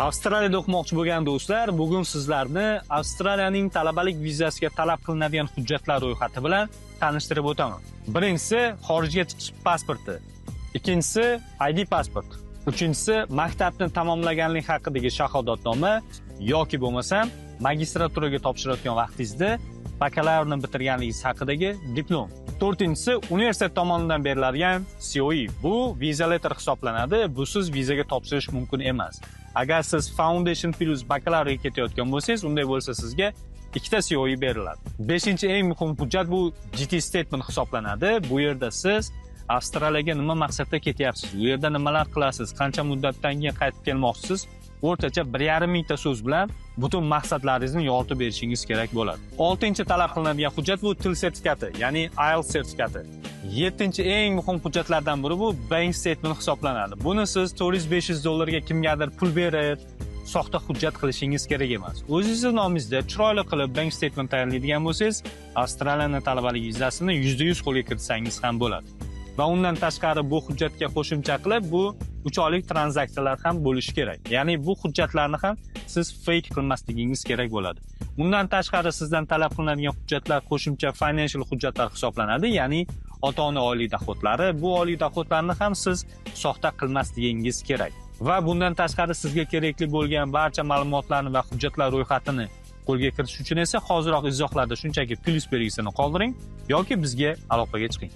Avstraliyada o'qimoqchi bo'lgan do'stlar, bugun sizlarni Avstraliyaning talabalik vizasiga talab qilinadigan hujjatlar ro'yxati bilan tanishtirib o'taman. Birinchisi xorijga chiqish pasporti, ikkinchisi ID pasport, uchinchisi maktabni tamomlaganlik haqidagi shahodatnoma yoki bo'lmasam magistraturaga topshirayotgan vaqtingizda bakalavrni bitirganligingiz haqidagi diplom. To'rtinchisi universitet tomonidan beriladigan COE. Bu visa letter hisoblanadi. Busiz vizaga topshirish mumkin emas. Agar siz Foundation plus bakalavrga ketayotgan bo'lsangiz, unday bo'lsa sizga ikkita COE beriladi. Beshinchi eng muhim hujjat bu GT statement hisoblanadi. Bu yerda siz Avstraliyaga nima maqsadda ketyapsiz, u yerda nimalar qilasiz, qancha muddatdan keyin qaytib kelmoqchisiz, o'rtacha 1,5 mingta so'z bilan butun maqsadlaringizni yoritib berishingiz kerak bo'ladi. Oltinchi talab qilinadigan hujjat bu til sertifikati, ya'ni IELTS sertifikati. Yettinchi eng muhim hujjatlardan biri bu bank statement hisoblanadi. Buni siz 400-500 dollarga kimgadir pul berib, soxta hujjat qilishingiz kerak emas. O'zingizni nomingizda chiroyli qilib bank statement tayyorlaydigan bo'lsangiz, Avstraliyani talabalik vizasini 100% qo'lga kiritsangiz ham bo'ladi. Va undan tashqari bu hujjatga qo'shimcha qilib bu 3 oylik tranzaksiyalar ham bo'lishi kerak. Ya'ni bu hujjatlarni ham siz fake qilmasligingiz kerak bo'ladi. Undan tashqari sizdan talab qilinadigan hujjatlar qo'shimcha financial hujjatlar hisoblanadi, ya'ni ota-ona oylik dohodlari. Bu oylik dohodlarni ham siz soxta qilmasligingiz kerak. Va bundan tashqari sizga kerakli bo'lgan barcha ma'lumotlarni va hujjatlar ro'yxatini qo'lga kiritish uchun esa hoziroq izohlarda shunchaki plyus belgisini qoldiring yoki bizga aloqaga chiqing.